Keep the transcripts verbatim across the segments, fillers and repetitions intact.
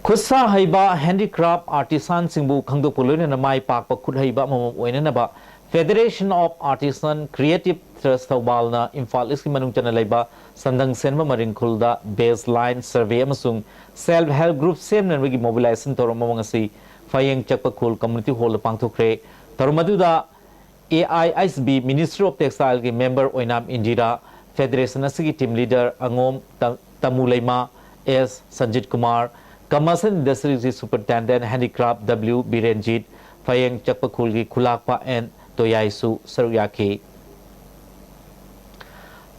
ꯈꯨꯠꯁꯥ ꯍꯩꯕ, handicraft artisanꯁꯤꯡꯕꯨ ꯈꯪꯗꯣꯛꯄ ꯂꯣꯏꯅꯅ ꯃꯥꯏ ꯄꯥꯛꯄ ꯈꯨꯠ ꯍꯩꯕ ꯑꯃꯃꯝ ꯑꯣꯏꯅꯅꯕ Federation of Artisan Creative Trust ꯊꯧꯕꯥꯜꯅ Imphal ꯏꯁꯀꯤ ꯃꯅꯨꯡ ꯆꯟꯅ ꯂꯩꯕ ꯁꯟꯗꯪ ꯁꯦꯟꯕ ꯃꯔꯤꯡ ꯈꯨꯜꯗ baseline survey ꯑꯃꯁꯨꯡ self help group ꯁꯦꯝꯅꯅꯕꯒꯤ mobilization ꯊꯧꯔꯝ ꯑꯃ ꯉꯁꯤ ꯐꯌꯦꯡ ꯆꯛꯄ ꯈꯨꯜ community hallꯗ ꯄꯥꯡꯊꯣꯛꯈ꯭ꯔꯦ꯫ ꯊꯧꯔꯝ ꯑꯗꯨꯗ A I S B Ministry of Textileꯒꯤ member Oinam Indira, Federation ꯑꯁꯤꯒꯤ team leader ꯑꯉꯣꯝ ꯇ-, ꯇꯃꯨ ꯂꯩꯃ, S Sanjit Kumar, Commerce and Industryꯒꯤ superintendent handicraft W ꯕꯤꯔꯦꯟꯖꯤꯠ, ꯐꯌꯦꯡ ꯆꯛꯄ ꯈꯨꯜꯒꯤ ꯈꯨꯂꯥꯛꯄ N ꯇꯣꯌꯥꯏꯁꯨ ꯁꯔꯨꯛ ꯌꯥꯈꯤ꯫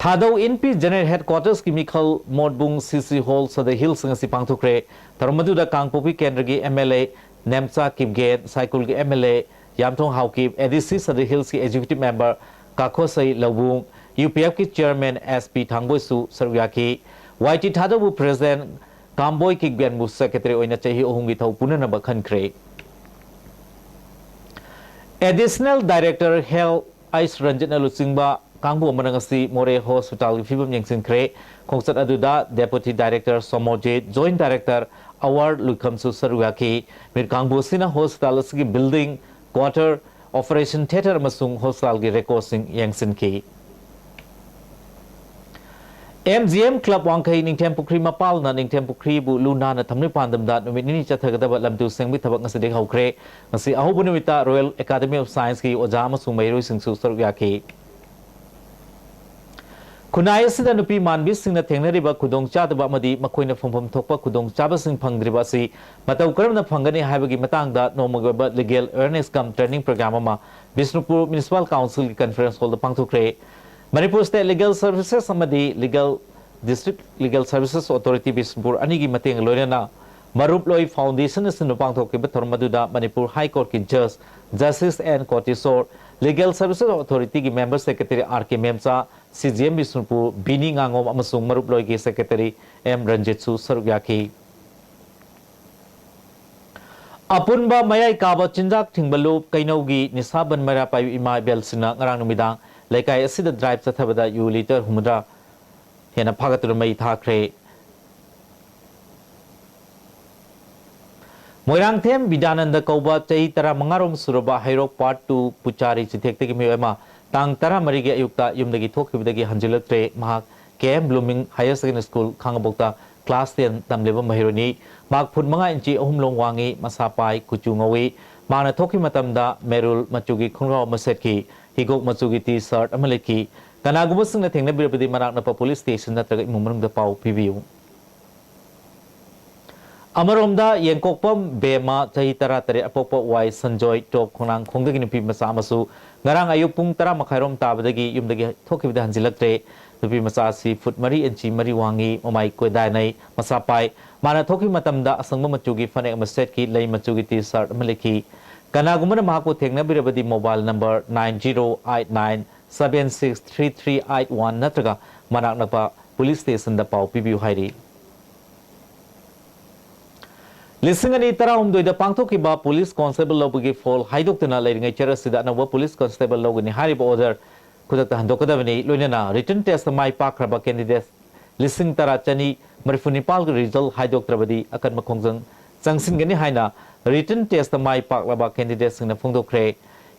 ꯊꯥꯗꯧ ꯏꯟꯄꯤ General Headquartersꯀꯤ ꯃꯤꯈꯜ ꯃꯣꯠꯕꯨꯡ C C Hall Sadar Hills ꯉꯁꯤ ꯄꯥꯡꯊꯣꯛꯈ꯭ꯔꯦ꯫ ꯊꯧꯔꯝ ꯑꯗꯨꯗ ꯀꯥꯡꯄꯣꯛꯄꯤ ꯀꯦꯟꯗ꯭ꯔꯒꯤ M L A Nemcha Kipgen, ꯁꯥꯏꯀꯨꯜꯒꯤ M L A ꯌꯥꯝꯊꯣꯡ Haokip, A D C Sadar Hillsꯀꯤ executive member ꯀꯥꯈꯣꯁꯩ ꯂꯧꯕꯨꯡ, UPFꯀꯤ chairman S P ꯊꯥꯡꯕꯣꯏꯁꯨ ꯁꯔꯨꯛ ꯌꯥꯈꯤ꯫ Y T ꯊꯥꯗꯧꯕꯨ president, ꯀꯥꯝꯕꯣꯏ ꯀꯤꯞꯒꯦꯟꯕꯨ secretary ꯑꯣꯏꯅ ꯆꯍꯤ ꯑꯍꯨꯝꯒꯤ ꯊꯧ ꯄꯨꯅꯅꯕ ꯈꯟꯈ꯭ꯔꯦ꯫ Additional Director Health ꯑꯩꯁ ꯔꯟꯖꯤꯠꯅ ꯂꯨꯆꯤꯡꯕ ꯀꯥꯡꯕꯨ ꯑꯃꯅ ꯉꯁꯤ ꯃꯣꯔꯦ ꯍꯣꯁꯄꯤꯇꯥꯜꯒꯤ ꯐꯤꯕꯝ ꯌꯦꯡꯁꯤꯟꯈ꯭ꯔꯦ꯫ ꯈꯣꯡꯆꯠ ꯑꯗꯨꯗ Deputy Director ꯁꯣꯃꯣꯖꯤꯠ, Joint Director ꯑꯋꯥꯔ ꯂꯨꯏꯈꯝꯁꯨ ꯁꯔꯨꯛ ꯌꯥꯈꯤ꯫ ꯃꯤꯔ ꯀꯥꯡꯕꯨ ꯑꯁꯤꯅ ꯍꯣꯁꯄꯤꯇꯥꯜ ꯑꯁꯤꯒꯤ building, quarter, operation theatre ꯑꯃꯁꯨꯡ ꯍꯣꯁꯄꯤꯇꯥꯜꯒꯤ recordꯁꯤꯡ ꯌꯦꯡꯁꯤꯟꯈꯤ꯫ M G M Club ꯋꯥꯡꯈꯩ ꯅꯤꯡꯊꯦꯝ ꯄꯨꯈ꯭ꯔꯤ ꯃꯄꯥꯜꯅ ꯅꯤꯡꯊꯦꯝ ꯄꯨꯈ꯭ꯔꯤꯕꯨ ꯂꯨ ꯅꯥꯟꯅ ꯊꯝꯅꯕ ꯄꯥꯟꯗꯝꯗ ꯅꯨꯃꯤꯠ ꯅꯤꯅꯤ ꯆꯠꯊꯒꯗꯕ ꯂꯝꯇꯨ ꯁꯦꯡꯕꯒꯤ ꯊꯕꯛ ꯉꯁꯤꯗꯒꯤ ꯍꯧꯈ꯭ꯔꯦ꯫ ꯉꯁꯤ ꯑꯍꯧꯕ ꯅꯨꯃꯤꯠꯇ Royal Academy of Scienceꯀꯤ ꯑꯣꯖꯥ ꯑꯃꯁꯨꯡ ꯃꯍꯩꯔꯣꯏꯁꯤꯡꯁꯨ ꯁꯔꯨꯛ ꯌꯥꯈꯤ꯫ ꯈꯨꯟꯅꯥꯏ ꯑꯁꯤꯗ ꯅꯨꯄꯤ ꯃꯥꯟꯕꯤꯁꯤꯡꯅ ꯊꯦꯡꯅꯔꯤꯕ ꯈꯨꯗꯣꯡꯆꯥꯗꯕ ꯑꯃꯗꯤ ꯃꯈꯣꯏꯅ ꯐꯪꯐꯝ ꯊꯣꯛꯄ ꯈꯨꯗꯣꯡꯆꯥꯕꯁꯤꯡ ꯐꯪꯗ꯭ꯔꯤꯕ ꯑꯁꯤ ꯃꯇꯧ ꯀꯔꯝꯅ ꯐꯪꯒꯅꯤ ꯍꯥꯏꯕꯒꯤ ꯃꯇꯥꯡꯗ ꯅꯣꯡꯃꯒꯤ ꯑꯣꯏꯕ legal awareness cum training program ꯑꯃ Bishnupur Municipal Councilꯒꯤ conference hallꯗ ꯄꯥꯡꯊꯣꯛꯈ꯭ꯔꯦ꯫ Manipur State Legal Services ꯑꯃꯗꯤ Legal District Legal Services Authority Bishnupur ꯑꯅꯤꯒꯤ ꯃꯇꯦꯡ ꯂꯣꯏꯅꯅ ꯃꯔꯨꯞꯂꯣꯏ Foundation ꯑꯁꯤꯅ ꯄꯥꯡꯊꯣꯛꯈꯤꯕ ꯊꯧꯔꯝ ꯑꯗꯨꯗ Manipur High Courtꯀꯤ Judge Justice N ꯀꯣꯇꯦꯁꯣꯔ, Legal Services Authorityꯒꯤ Member Secretary R K ꯃꯦꯝꯆꯥ, C G M Bishnupur ꯕꯤꯅꯤ ꯉꯥꯉꯣꯝ ꯑꯃꯁꯨꯡ ꯃꯔꯨꯞꯂꯣꯏꯒꯤ Secretary M ꯔꯟꯖꯤꯠꯁꯨ ꯁꯔꯨꯛ ꯌꯥꯈꯤ꯫ ꯑꯄꯨꯟꯕ ꯃꯌꯥꯏ ꯀꯥꯕ ꯆꯤꯟꯖꯥꯛ ꯊꯤꯡꯕ ꯂꯨꯞ ꯀꯩꯅꯧꯒꯤ ꯅꯤꯁꯥ ꯕꯟ ꯃꯩꯔꯥ ꯄꯥꯏꯕꯤ ꯏꯃꯥ ꯏꯕꯦꯜꯁꯤꯡꯅ ꯉꯔꯥꯡ ꯅꯨꯃꯤꯗꯥꯡ ꯂꯩꯀꯥꯏ ꯑꯁꯤꯗ drive ꯆꯠꯊꯕꯗ ꯌꯨ litre ꯍꯨꯝꯐꯨꯇꯔꯥ ꯍꯦꯟꯅ ꯐꯥꯒꯠꯇꯨꯅ ꯃꯩ ꯊꯥꯈ꯭ꯔꯦ꯫ ꯃꯣꯏꯔꯥꯡꯊꯦꯝ ꯕꯤꯗ꯭ꯌꯥꯅꯟꯗ ꯀꯧꯕ ꯆꯍꯤ ꯇꯔꯥꯃꯉꯥ ꯔꯣꯝ ꯁꯨꯔꯕ ꯍꯩꯔꯣꯛ ꯄꯥꯔꯠ ꯇꯨ ꯄꯨꯆꯥꯔꯤ ꯆꯤꯊꯦꯛꯇꯒꯤ ꯃꯤꯑꯣꯏ ꯑꯃ ꯇꯥꯡ ꯇꯔꯥꯃꯔꯤꯒꯤ ꯑꯌꯨꯛꯇ ꯌꯨꯝꯗꯒꯤ ꯊꯣꯛꯈꯤꯕꯗꯒꯤ ꯍꯟꯖꯤꯜꯂꯛꯇ꯭ꯔꯦ꯫ ꯃꯍꯥꯛ K M blooming higher secondary school ꯈꯥꯉꯕꯣꯛꯇ ꯀ꯭ꯂꯥꯁ ꯇꯦꯟ ꯇꯝꯂꯤꯕ ꯃꯍꯩꯔꯣꯏꯅꯤ꯫ ꯃꯍꯥꯛ ꯐꯨꯠ ꯃꯉꯥ ꯏꯟꯆꯤ ꯑꯍꯨꯝ ꯂꯣꯝ ꯋꯥꯡꯉꯤ, ꯃꯁꯥ ꯄꯥꯏ, ꯀꯨꯆꯨ ꯉꯧꯏ꯫ ꯃꯍꯥꯛꯅ ꯊꯣꯛꯈꯤꯕ ꯃꯇꯝꯗ ꯃꯦꯔꯨꯜ ꯃꯆꯨꯒꯤ ꯈꯣꯡꯒ꯭ꯔꯥꯎ ꯑꯃ ꯁꯦꯠꯈꯤ, ꯍꯤꯒꯣꯛ ꯃꯆꯨꯒꯤ ꯇꯤ ꯁꯥꯔꯠ ꯑꯃ ꯂꯤꯠꯈꯤ꯫ ꯀꯅꯥꯒꯨꯝꯕꯁꯤꯡꯅ ꯊꯦꯡꯅꯕꯤꯔꯕꯗꯤ ꯃꯅꯥꯛ ꯅꯛꯄ ꯄꯨꯂꯤꯁ ꯁ꯭ꯇꯦꯁꯟ ꯅꯠꯇ꯭ꯔꯒ ꯏꯃꯨꯡ ꯃꯅꯨꯡꯗ ꯄꯥꯎ ꯄꯤꯕꯤꯌꯨ꯫ ꯑꯃꯔꯣꯝꯗ ꯌꯦꯡꯀꯣꯛꯄꯝ ꯕꯦꯝꯃ, ꯆꯍꯤ ꯇꯔꯥꯇꯔꯦꯠ, ꯑꯄꯣꯛꯄ ꯋꯥꯏ ꯁꯟꯖꯣꯏ, ꯇꯣꯞ ꯈꯣꯡꯅꯥꯡꯈꯣꯡꯗꯒꯤ ꯅꯨꯄꯤ ꯃꯆꯥ ꯑꯃꯁꯨ ꯉꯔꯥꯡ ꯑꯌꯨꯛ ꯄꯨꯡ ꯇꯔꯥ ꯃꯈꯥꯏꯔꯣꯝ ꯇꯥꯕꯗꯒꯤ ꯌꯨꯝꯗꯒꯤ ꯊꯣꯛꯈꯤꯕꯗ ꯍꯟꯖꯤꯜꯂꯛꯇ꯭ꯔꯦ꯫ ꯅꯨꯄꯤ ꯃꯆꯥ ꯑꯁꯤ ꯐꯨꯠ ꯃꯔꯤ ꯏꯟꯆꯤ ꯃꯔꯤ ꯋꯥꯡꯉꯤ, ꯃꯃꯥꯏ ꯀꯣꯏꯗꯥꯅꯩ, ꯃꯁꯥ ꯄꯥꯏ꯫ ꯃꯥꯅ ꯊꯣꯛꯈꯤꯕ ꯃꯇꯝꯗ ꯑꯁꯪꯕ ꯃꯆꯨꯒꯤ ꯐꯅꯦꯛ ꯑꯃ ꯁꯦꯠꯈꯤ, ꯂꯩ ꯃꯆꯨꯒꯤ ꯇꯤ ꯁꯥꯔꯠ ꯑꯃ ꯂꯤꯠꯈꯤ꯫ ꯀꯅꯥꯒꯨꯝꯕꯅ ꯃꯍꯥꯛꯄꯨ ꯊꯦꯡꯅꯕꯤꯔꯕꯗꯤ mobile number nine zero eight nine seven six three three eight one ꯅꯠꯇ꯭ꯔꯒ ꯃꯅꯥꯛ ꯅꯛꯄ ꯄꯨꯂꯤꯁ ꯁ꯭ꯇꯦꯁꯟꯗ ꯄꯥꯎ ꯄꯤꯕꯤꯌꯨ ꯍꯥꯏꯔꯤ꯫ ꯂꯤꯁꯤꯡ ꯑꯅꯤ ꯇꯔꯥꯍꯨꯝꯗꯣꯏꯗ ꯄꯥꯡꯊꯣꯛꯈꯤꯕ ꯄꯨꯂꯤꯁ ꯀꯣꯟꯁꯇꯦꯕꯜ ꯂꯧꯕꯒꯤ ꯐꯣꯜ ꯍꯥꯏꯗꯣꯛꯇꯨꯅ ꯂꯩꯔꯤꯉꯩ ꯆꯔꯆꯁꯤꯗ ꯑꯅꯧꯕ ꯄꯨꯂꯤꯁ ꯀꯣꯟꯁꯇꯦꯕꯜ ꯂꯧꯒꯅꯤ ꯍꯥꯏꯔꯤꯕ ꯑꯣꯔꯗꯔ ꯈꯨꯗꯛꯇ ꯍꯟꯗꯣꯛꯀꯗꯕꯅꯤ꯫ ꯂꯣꯏꯅꯅ ꯔꯤꯇꯟ ꯇꯦꯁꯇ ꯃꯥꯏ ꯄꯥꯛꯈ꯭ꯔꯕ ꯀꯦꯟꯗꯤꯗꯦꯠ ꯂꯤꯁꯤꯡ ꯇꯔꯥ ꯆꯅꯤ ꯃꯔꯤꯐꯨ ꯅꯤꯄꯥꯜꯒꯤ ꯔꯤꯖꯜ ꯍꯥꯏꯗꯣꯛꯇ꯭ꯔꯕꯗꯤ ꯑꯀꯟꯕ ꯈꯣꯡꯖꯪ ꯆꯪꯁꯤꯟꯒꯅꯤ ꯍꯥꯏꯅ ꯔꯤꯇꯟ ꯇꯦꯁꯇ ꯃꯥꯏ ꯄꯥꯛꯂꯕ ꯀꯦꯟꯗꯤꯗꯦꯠꯁꯤꯡꯅ ꯐꯣꯡꯗꯣꯛꯈ꯭ꯔꯦ꯫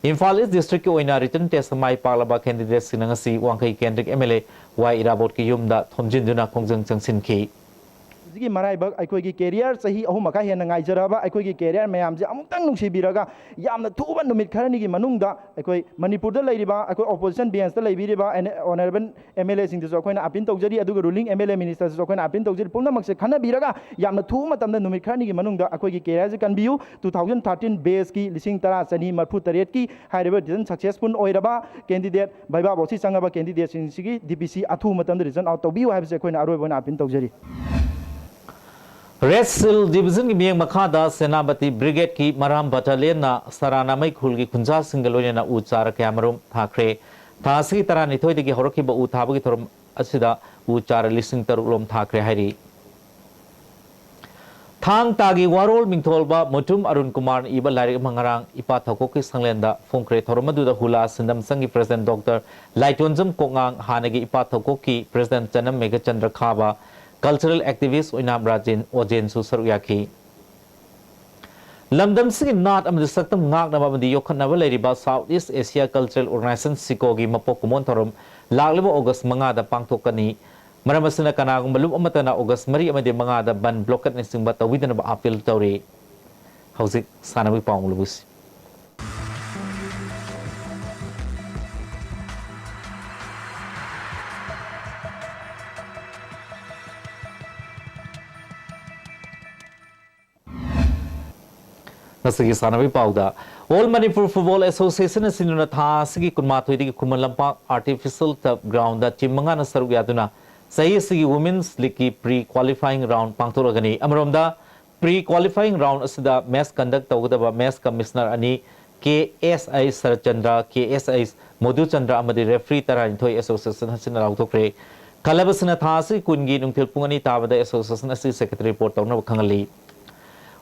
ꯏꯝꯐꯥꯜ ꯏꯁ ꯗꯤꯁꯇ꯭ꯔꯤꯛꯀꯤ ꯑꯣꯏꯅ ꯔꯤꯇꯟ ꯇꯦꯁꯇ ꯃꯥꯏ ꯄꯥꯛꯂꯕ ꯀꯦꯟꯗꯤꯗꯦꯠꯁꯤꯡꯅ ꯉꯁꯤ ꯋꯥꯡꯈꯩ ꯀꯦꯟꯗ꯭ꯔꯤꯛ ꯑꯦꯝ ꯑꯦꯜ ꯑꯦ ꯋꯥꯏ ꯏꯔꯥꯕꯣꯠꯀꯤ ꯌꯨꯝꯗ ꯊꯣꯝꯖꯤꯟꯗꯨꯅ ꯈꯣꯡꯖꯪ ꯆꯪꯁꯤꯟꯈꯤ꯫ ꯍꯧꯖꯤꯛꯀꯤ ꯃꯔꯥꯏꯕꯛ ꯑꯩꯈꯣꯏꯒꯤ ꯀꯦꯔꯤꯌꯔ ꯆꯍꯤ ꯑꯍꯨꯝ ꯃꯈꯥꯏ ꯍꯦꯟꯅ ꯉꯥꯏꯖꯔꯕ ꯑꯩꯈꯣꯏꯒꯤ ꯀꯦꯔꯤꯌꯔ ꯃꯌꯥꯝꯁꯦ ꯑꯃꯨꯛꯇꯪ ꯅꯨꯡꯁꯤꯕꯤꯔꯒ ꯌꯥꯝꯅ ꯊꯨꯕ ꯅꯨꯃꯤꯠ ꯈꯔꯅꯤꯒꯤ ꯃꯅꯨꯡꯗ ꯑꯩꯈꯣꯏ ꯃꯅꯤꯄꯨꯔꯗ ꯂꯩꯔꯤꯕ ꯑꯩꯈꯣꯏ ꯑꯣꯄꯣꯖꯤꯁꯟ ꯕꯦꯟꯁꯇ ꯂꯩꯕꯤꯔꯤꯕ ꯑꯦꯟ-, ꯑꯣꯅꯔꯦꯕꯜ ꯑꯦꯝ ꯑꯦꯜ ꯑꯦꯁꯤꯡꯗꯁꯨ ꯑꯩꯈꯣꯏꯅ ꯑꯄꯤꯜ ꯇꯧꯖꯔꯤ, ꯑꯗꯨꯒ ꯔꯨꯂꯤꯡ ꯑꯦꯝ ꯑꯦꯜ ꯑꯦ ꯃꯤꯅꯤꯁꯇꯔꯁꯤꯁꯨ ꯑꯩꯈꯣꯏꯅ ꯑꯄꯤꯜ ꯇꯧꯖꯔꯤ꯫ ꯄꯨꯝꯅꯃꯛꯁꯦ ꯈꯟꯅꯕꯤꯔꯒ ꯌꯥꯝꯅ ꯊꯨꯕ ꯃꯇꯝꯗ ꯅꯨꯃꯤꯠ ꯈꯔꯅꯤꯒꯤ ꯃꯅꯨꯡꯗ ꯑꯩꯈꯣꯏꯒꯤ ꯀꯦꯔꯤꯌꯔꯁꯦ ꯀꯟꯕꯤꯌꯨ꯫ ꯇꯨ ꯊꯥꯎꯖꯟ ꯊꯥꯔꯇꯤꯟ ꯕꯦꯁꯀꯤ ꯂꯤꯁꯤꯡ ꯇꯔꯥ ꯆꯅꯤ ꯃꯔꯤꯐꯨ ꯇꯔꯦꯠꯀꯤ ꯍꯥꯏꯔꯤꯕ ꯔꯤꯖꯜ ꯁꯛꯁꯦꯁꯐꯨꯜ ꯑꯣꯏꯔꯕ ꯀꯦꯟꯗꯤꯗꯦꯠ, ꯕꯩꯕꯥ ꯚꯣꯠꯁꯤ ꯆꯪꯉꯕ ꯀꯦꯟꯗꯤꯗꯦꯠꯁꯤꯡꯁꯤꯒꯤ ꯗꯤ ꯄꯤ ꯁꯤ ꯑꯊꯨꯕ ꯃꯇꯝꯗ ꯔꯤꯖꯜ ꯑꯥꯎꯠ ꯇꯧꯕꯤꯌꯨ ꯍꯥꯏꯕꯁꯦ ꯑꯩꯈꯣꯏꯅ ꯑꯔꯣꯏꯕ ꯑꯣꯏꯅ ꯑꯄꯤꯜ ꯇꯧꯖꯔꯤ꯫ ꯔꯦꯗ ꯁꯤꯜ ꯗꯤꯕꯤꯖꯟꯒꯤ ꯃꯤꯠꯌꯦꯡ ꯃꯈꯥꯗ ꯁꯦꯅꯥꯄꯇꯤ ꯕ꯭ꯔꯤꯒꯦꯗꯀꯤ ꯃꯔꯥꯝ ꯕꯠꯇꯥꯂꯤꯌꯟꯅ ꯁꯔꯥꯅꯥꯃꯩ ꯈꯨꯜꯒꯤ ꯈꯨꯟꯖꯥꯁꯤꯡꯒ ꯂꯣꯏꯅꯅ ꯎ ꯆꯥꯔ ꯀꯌꯥꯃꯔꯨꯝ ꯊꯥꯈ꯭ꯔꯦ꯫ ꯊꯥ ꯑꯁꯤꯒꯤ ꯇꯔꯥꯅꯤꯊꯣꯏꯗꯒꯤ ꯍꯧꯔꯛꯈꯤꯕ ꯎ ꯊꯥꯕꯒꯤ ꯊꯧꯔꯝ ꯑꯁꯤꯗ ꯎ ꯆꯥꯔ ꯂꯤꯁꯤꯡ ꯇꯔꯨꯛ ꯂꯣꯝ ꯊꯥꯈ꯭ꯔꯦ ꯍꯥꯏꯔꯤ꯫ ꯊꯥꯡ ꯇꯥꯒꯤ ꯋꯥꯔꯣꯜ ꯃꯤꯡꯊꯣꯜꯕ ꯃꯨꯇꯨꯝ ꯑꯔꯨꯟ ꯀꯨꯃꯥꯔꯅ ꯏꯕ ꯂꯥꯏꯔꯤꯛ ꯑꯃ ꯉꯔꯥꯡ ꯏꯄꯥ ꯊꯧꯀꯣꯛꯀꯤ ꯁꯪꯂꯦꯟꯗ ꯐꯣꯡꯈ꯭ꯔꯦ꯫ ꯊꯧꯔꯝ ꯑꯗꯨꯗ ꯍꯨꯂꯥ ꯁꯤꯟꯗꯝ ꯁꯪꯒꯤ ꯄ꯭ꯔꯦꯁꯤꯗꯦꯟꯠ ꯗꯣꯛꯇꯔ ꯂꯥꯏꯇꯣꯟꯖꯝ ꯀꯣꯛꯉꯥꯡ, ꯍꯥꯟꯅꯒꯤ ꯏꯄꯥ ꯊꯧꯀꯣꯛꯀꯤ ꯄ꯭ꯔꯦꯁꯤꯗꯦꯟꯠ ꯆꯅꯝ ꯃꯦꯘꯆꯟꯗ꯭ꯔ ꯈꯥꯕ, ꯀꯜꯆꯔꯦꯜ ꯑꯦꯛꯇꯤꯚꯤꯁ꯭ꯠ ꯑꯣꯏꯅꯥꯝ ꯔꯥꯖꯦꯟ ꯑꯣꯖꯦꯟꯁꯨ ꯁꯔꯨꯛ ꯌꯥꯈꯤ꯫ ꯂꯝꯗꯝꯁꯤꯒꯤ ꯅꯥꯠ ꯑꯃꯗꯤ ꯁꯛꯇꯝ ꯉꯥꯛꯅꯕ ꯑꯃꯗꯤ ꯌꯣꯛꯈꯠꯅꯕ ꯂꯩꯔꯤꯕ South East Asia Cultural Organization, ꯁꯤꯀꯣꯒꯤ ꯃꯄꯣꯛ ꯀꯨꯝꯑꯣꯟ ꯊꯧꯔꯝ ꯂꯥꯛꯂꯤꯕ ꯑꯣꯒꯁ ꯃꯉꯥꯗ ꯄꯥꯡꯊꯣꯛꯀꯅꯤ꯫ ꯃꯔꯝ ꯑꯁꯤꯅ, ꯀꯅꯥꯒꯨꯝꯕ ꯂꯨꯞ ꯑꯃꯠꯇꯅ ꯑꯣꯒꯁ ꯃꯔꯤ ꯑꯃꯗꯤ ꯃꯉꯥꯗ ꯕꯟ, ꯕ꯭ꯂꯣꯀꯦꯠꯅꯆꯤꯡꯕ ꯇꯧꯕꯤꯗꯅꯕ ꯑꯥꯄꯤꯜ ꯇꯧꯔꯤ꯫ ꯍꯧꯖꯤꯛ ꯁꯥꯟꯅꯕꯒꯤ ꯄꯥꯎ ꯑꯃꯨꯛ ꯂꯧꯕꯤꯁꯤ꯫ ꯉꯁꯤꯒꯤ ꯁꯥꯟꯅꯕꯒꯤ ꯄꯥꯎꯗ, All Manipur Football Association ꯑꯁꯤꯅ ꯊꯥ ꯑꯁꯤꯒꯤ ꯀꯨꯟꯃꯥꯊꯣꯏꯗꯒꯤ Khuman Lampak Artificial Turf Ground team ꯃꯉꯥꯅ ꯁꯔꯨꯛ ꯌꯥꯗꯨꯅ ꯆꯍꯤ ꯑꯁꯤꯒꯤ Women's Leagueꯀꯤ pre qualifying round ꯄꯥꯡꯊꯣꯛꯂꯒꯅꯤ꯫ ꯑꯃꯔꯣꯝꯗ, pre qualifying round ꯑꯁꯤꯗ match conduct ꯇꯧꯒꯗꯕ match commissioner ꯑꯅꯤ, ꯀꯦ ꯑꯦꯁ ꯑꯩꯆ ꯁꯔꯠꯆꯟꯗ꯭ꯔ, ꯀꯦ ꯑꯦꯁ ꯑꯩꯆ ꯃꯣꯗꯨꯆꯟꯗ꯭ꯔ ꯑꯃꯗꯤ referee ꯇꯔꯥꯅꯤꯊꯣꯏ association ꯑꯁꯤꯅ ꯂꯥꯎꯊꯣꯛꯈ꯭ꯔꯦ꯫ Club ꯑꯁꯤꯅ ꯊꯥ ꯑꯁꯤꯒꯤ ꯀꯨꯟꯒꯤ ꯅꯨꯡꯊꯤꯜ ꯄꯨꯡ ꯑꯅꯤ ꯇꯥꯕꯗ association ꯑꯁꯤ secretary board ꯇꯧꯅꯕ ꯈꯪꯍꯜꯂꯤ꯫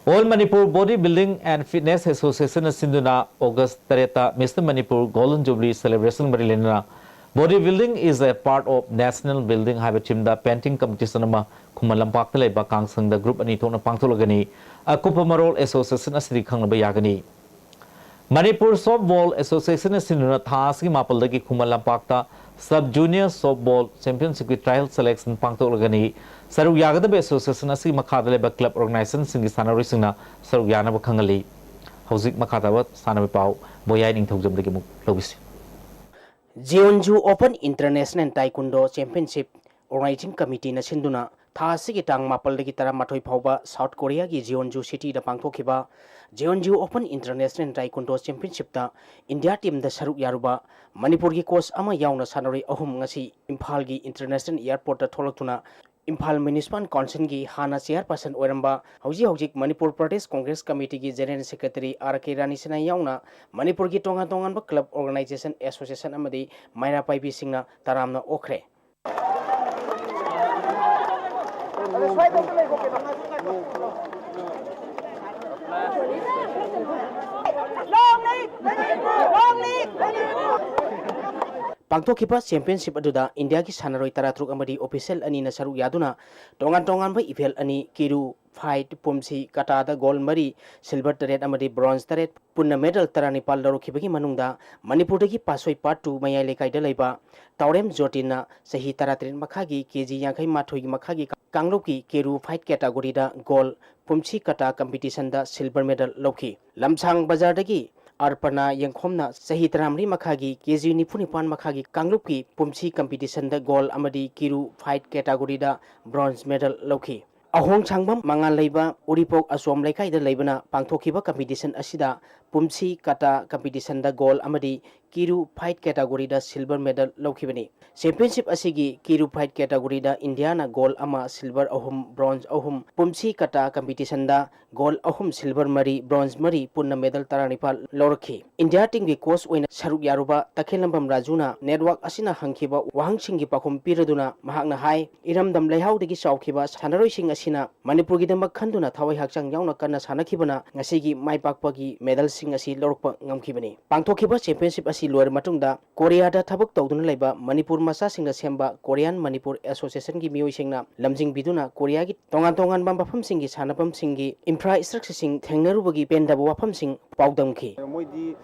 All Manipur Body Building and Fitness Association ꯅ ꯁꯤꯟꯗꯨꯅ ꯑꯣꯒꯁ ꯇꯔꯦꯠꯇ Mister Manipur Golden Jubilee Celebration ꯃꯔꯤ ꯂꯩꯅꯅ Body Building is a Part of National Building ꯍꯥꯏꯕ theme ꯗ painting competition ꯑꯃ ꯈꯨꯃꯟ ꯂꯝꯄꯥꯛꯇ ꯂꯩꯕ ꯀꯥꯡꯁꯪꯗ group ꯑꯅꯤ ꯊꯣꯛꯅ ꯄꯥꯡꯊꯣꯛꯂꯒꯅꯤ꯫ ꯑꯀꯨꯞꯄ ꯃꯔꯣꯜ association ꯑꯁꯤꯗꯒꯤ ꯈꯪꯅꯕ ꯌꯥꯒꯅꯤ꯫ Manipur Softball Association ꯅ ꯁꯤꯟꯗꯨꯅ ꯊꯥ ꯑꯁꯤꯒꯤ ꯃꯥꯄꯜꯗꯒꯤ ꯈꯨꯃꯟ ꯂꯝꯄꯥꯛꯇ Sub Junior Softball Championshipꯀꯤ trial selection ꯄꯥꯡꯊꯣꯛꯂꯒꯅꯤ꯫ ꯁꯔꯨꯛ ꯌꯥꯒꯗꯕ association ꯑꯁꯤꯒꯤ ꯃꯈꯥꯗ ꯂꯩꯕ club organizationꯁꯤꯡꯒꯤ ꯁꯥꯟꯅꯔꯣꯏꯁꯤꯡꯅ ꯁꯔꯨꯛ ꯌꯥꯅꯕ ꯈꯪꯍꯜꯂꯤ꯫ ꯍꯧꯖꯤꯛ ꯃꯈꯥ ꯇꯥꯕ ꯁꯥꯟꯅꯕꯒꯤ ꯄꯥꯎ ꯕꯣꯌꯥꯏ ꯅꯤꯡꯊꯧꯖꯝꯗꯒꯤ ꯑꯃꯨꯛ ꯂꯧꯕꯤꯁꯤ꯫ Jeonju Open International Taekwondo Championship Organizing Committeeꯅ ꯁꯤꯟꯗꯨꯅ ꯊꯥ ꯑꯁꯤꯒꯤ ꯇꯥꯡ ꯃꯥꯄꯜꯗꯒꯤ ꯇꯔꯥꯃꯥꯊꯣꯏ ꯐꯥꯎꯕ South Koreaꯒꯤ Jeonju Cityꯗ ꯄꯥꯡꯊꯣꯛꯈꯤꯕ Jeonju Open International Taekwondo Championshipꯇ India teamꯗ ꯁꯔꯨꯛ ꯌꯥꯔꯨꯕ ꯃꯅꯤꯄꯨꯔꯒꯤ coach ꯑꯃ ꯌꯥꯎꯅ ꯁꯥꯟꯅꯔꯣꯏ ꯑꯍꯨꯝ ꯉꯁꯤ ꯏꯝꯐꯥꯜꯒꯤ International Airportꯇ ꯊꯣꯛꯂꯛꯇꯨꯅ ꯏꯝꯐꯥꯜ Municipal Councilꯒꯤ ꯍꯥꯟꯅ chairperson ꯑꯣꯏꯔꯝꯕ, ꯍꯧꯖꯤꯛ ꯍꯧꯖꯤꯛ ꯃꯅꯤꯄꯨꯔ ꯄ꯭ꯔꯗꯦꯁ ꯀꯣꯡꯒ꯭ꯔꯦꯁ ꯀꯃꯤꯇꯤꯒꯤ General Secretary ꯑꯥꯔ ꯀꯦ ꯔꯥꯅꯤꯁꯅꯥ ꯌꯥꯎꯅ ꯃꯅꯤꯄꯨꯔꯒꯤ ꯇꯣꯉꯥꯟ ꯇꯣꯉꯥꯟꯕ club, organization, association ꯑꯃꯗꯤ ꯃꯩꯔꯥ ꯄꯥꯏꯕꯤꯁꯤꯡꯅ ꯇꯔꯥꯝꯅ ꯑꯣꯛꯈ꯭ꯔꯦ꯫ Long live Manipur! Long live Manipur! ꯄꯥꯡꯊꯣꯛꯈꯤꯕ ꯆꯦꯝꯄꯤꯌꯟꯁꯤꯞ ꯑꯗꯨꯗ ꯏꯟꯗꯤꯌꯥꯒꯤ ꯁꯥꯟꯅꯔꯣꯏ ꯇꯔꯥꯇꯔꯨꯛ ꯑꯃꯗꯤ ꯑꯣꯐꯤꯁꯤꯌꯦꯜ ꯑꯅꯤꯅ ꯁꯔꯨꯛ ꯌꯥꯗꯨꯅ ꯇꯣꯉꯥꯟ ꯇꯣꯉꯥꯟꯕ ꯏꯚꯦꯟꯠ ꯑꯅꯤ, ꯀꯤꯔꯨ ꯐꯥꯏꯠ, ꯄꯨꯝꯁꯤ ꯀꯇꯥꯗ ꯒꯣꯜ ꯃꯔꯤ, ꯁꯤꯜꯚꯔ ꯇꯔꯦꯠ ꯑꯃꯗꯤ ꯕ꯭ꯔꯣꯟꯖ ꯇꯔꯦꯠ, ꯄꯨꯟꯅ ꯃꯦꯗꯜ ꯇꯔꯥꯅꯤꯄꯥꯜ ꯂꯧꯔꯛꯈꯤꯕꯒꯤ ꯃꯅꯨꯡꯗ ꯃꯅꯤꯄꯨꯔꯗꯒꯤ ꯄꯥꯁꯣꯏ ꯄꯥꯔꯠ ꯇꯨ ꯃꯌꯥꯏ ꯂꯩꯀꯥꯏꯗ ꯂꯩꯕ ꯇꯥꯎꯔꯦꯝ ꯖꯣꯇꯤꯟꯅ ꯆꯍꯤ ꯇꯔꯥꯇꯔꯦꯠ ꯃꯈꯥꯒꯤ ꯀꯦ ꯖꯤ ꯌꯥꯡꯈꯩ ꯃꯥꯊꯣꯏꯒꯤ ꯃꯈꯥꯒꯤ ꯀꯥꯡꯂꯨꯞꯀꯤ ꯀꯤꯔꯨ ꯐꯥꯏꯠ ꯀꯦꯇꯥꯒꯣꯔꯤꯗ ꯒꯣꯜ, ꯄꯨꯝꯁꯤ ꯀꯇꯥ ꯀꯝꯄꯤꯇꯤꯁꯟꯗ ꯁꯤꯜꯚꯔ ꯃꯦꯗꯜ ꯂꯧꯈꯤ꯫ ꯂꯝꯁꯥꯡ ꯕꯖꯥꯔꯗꯒꯤ ꯑꯔꯄꯅꯥ ꯌꯦꯡꯈꯣꯝꯅ ꯆꯍꯤ ꯇꯔꯥꯃꯔꯤ ꯃꯈꯥꯒꯤ ꯀꯦ ꯖꯤ ꯅꯤꯐꯨ ꯅꯤꯄꯥꯟ ꯃꯈꯥꯒꯤ ꯀꯥꯡꯂꯨꯞꯀꯤ ꯄꯨꯝꯁꯤ ꯀꯝꯄꯤꯇꯤꯁꯟꯗ ꯒꯣꯜ ꯑꯃꯗꯤ ꯀꯤꯔꯨ ꯐꯥꯏꯠ ꯀꯦꯇꯥꯒꯣꯔꯤꯗ ꯕ꯭ꯔꯣꯟꯖ ꯃꯦꯗꯜ ꯂꯧꯈꯤ꯫ ꯑꯍꯣꯡ ꯁꯥꯡꯕꯝ ꯃꯉꯥꯜ ꯂꯩꯕ ꯎꯔꯤꯄꯣꯛ ꯑꯆꯣꯝ ꯂꯩꯀꯥꯏꯗ ꯂꯩꯕꯅ ꯄꯥꯡꯊꯣꯛꯈꯤꯕ ꯀꯝꯄꯤꯇꯤꯁꯟ ꯑꯁꯤꯗ ꯄꯨꯝꯁꯤ ꯀꯇꯥ ꯀꯝꯄꯤꯇꯤꯁꯟꯗ ꯒꯣꯜ ꯑꯃꯗꯤ ꯀꯤꯔꯨ ꯐꯥꯏꯠ ꯀꯦꯇꯥꯒꯣꯔꯤꯗ ꯁꯤꯜꯚꯔ ꯃꯦꯗꯜ ꯂꯧꯈꯤꯕꯅꯤ꯫ ꯆꯦꯝꯄꯤꯌꯟꯁꯤꯞ ꯑꯁꯤꯒꯤ ꯀꯤꯔꯨ ꯐꯥꯏꯠ ꯀꯦꯇꯥꯒꯣꯔꯤꯗ ꯏꯟꯗꯤꯌꯥꯅ ꯒꯣꯜ ꯑꯃ, ꯁꯤꯜꯚꯔ ꯑꯍꯨꯝ, ꯕ꯭ꯔꯣꯟꯖ ꯑꯍꯨꯝ, ꯄꯨꯝꯁꯤ ꯀꯇꯥ ꯀꯝꯄꯤꯇꯤꯁꯟꯗ ꯒꯣꯜ ꯑꯍꯨꯝ, ꯁꯤꯜꯚꯔ ꯃꯔꯤ, ꯕ꯭ꯔꯣꯟꯖ ꯃꯔꯤ, ꯄꯨꯟꯅ ꯃꯦꯗꯜ ꯇꯔꯥꯅꯤꯄꯥꯜ ꯂꯧꯔꯛꯈꯤ꯫ ꯏꯟꯗꯤꯌꯥ ꯇꯤꯝꯒꯤ ꯀꯣꯆ ꯑꯣꯏꯅ ꯁꯔꯨꯛ ꯌꯥꯔꯨꯕ ꯇꯈꯦꯜꯂꯝꯕꯝ ꯔꯥꯖꯨꯅ ꯅꯦꯠꯋꯥꯔꯛ ꯑꯁꯤꯅ ꯍꯪꯈꯤꯕ ꯋꯥꯍꯪꯁꯤꯡꯒꯤ ꯄꯥꯎꯈꯨꯝ ꯄꯤꯔꯗꯨꯅ ꯃꯍꯥꯛꯅ ꯍꯥꯏ, ꯏꯔꯝꯗꯝ ꯂꯩꯍꯥꯎꯗꯒꯤ ꯆꯥꯎꯈꯤꯕ ꯁꯥꯟꯅꯔꯣꯏꯁꯤꯡ ꯑꯁꯤꯅ ꯃꯅꯤꯄꯨꯔꯒꯤꯗꯃꯛ ꯈꯟꯗꯨꯅ ꯊꯋꯥꯏ ꯍꯛꯆꯥꯡ ꯌꯥꯎꯅ ꯀꯟꯅ ꯁꯥꯟꯅꯈꯤꯕꯅ ꯉꯁꯤꯒꯤ ꯃꯥꯏ ꯄꯥꯛꯄꯒꯤ ꯃꯦꯗꯜꯁꯤꯡ ꯑꯁꯤ ꯂꯧꯔꯛꯄ ꯉꯝꯈꯤꯕꯅꯤ꯫ ꯄꯥꯡꯊꯣꯛꯈꯤꯕ ꯆꯦꯝꯄꯤꯌꯟꯁꯤꯞ ꯑꯁꯤ ꯂꯣꯏꯔ ꯃꯇꯨꯡꯗ ꯀꯣꯔꯤꯌꯥꯗ ꯊꯕꯛ ꯇꯧꯗꯨꯅ ꯂꯩꯕ ꯃꯅꯤꯄꯨꯔ ꯃꯆꯥꯁꯤꯡꯅ ꯁꯦꯝꯕ ꯀꯣꯔꯤꯌꯥꯟ ꯃꯅꯤꯄꯨꯔ ꯑꯦꯁꯣꯁꯤꯌꯦꯁꯟꯒꯤ ꯃꯤꯑꯣꯏꯁꯤꯡꯅ ꯂꯝꯖꯤꯡꯕꯤꯗꯨꯅ ꯀꯣꯔꯤꯌꯥꯒꯤ ꯇꯣꯉꯥꯟ ꯇꯣꯉꯥꯟꯕ ꯃꯐꯝꯁꯤꯡꯒꯤ ꯁꯥꯟꯅꯐꯝꯁꯤꯡꯒꯤ ꯏꯟꯐ꯭ꯔꯥ ꯁ꯭ꯇ꯭ꯔꯛꯆꯔꯁꯤꯡ ꯊꯦꯡꯅꯔꯨꯕꯒꯤ ꯄꯦꯟꯗꯕ ꯋꯥꯐꯝꯁꯤꯡ ꯄꯥꯎꯗꯝꯈꯤ꯫ ꯃꯣꯏꯗꯤ,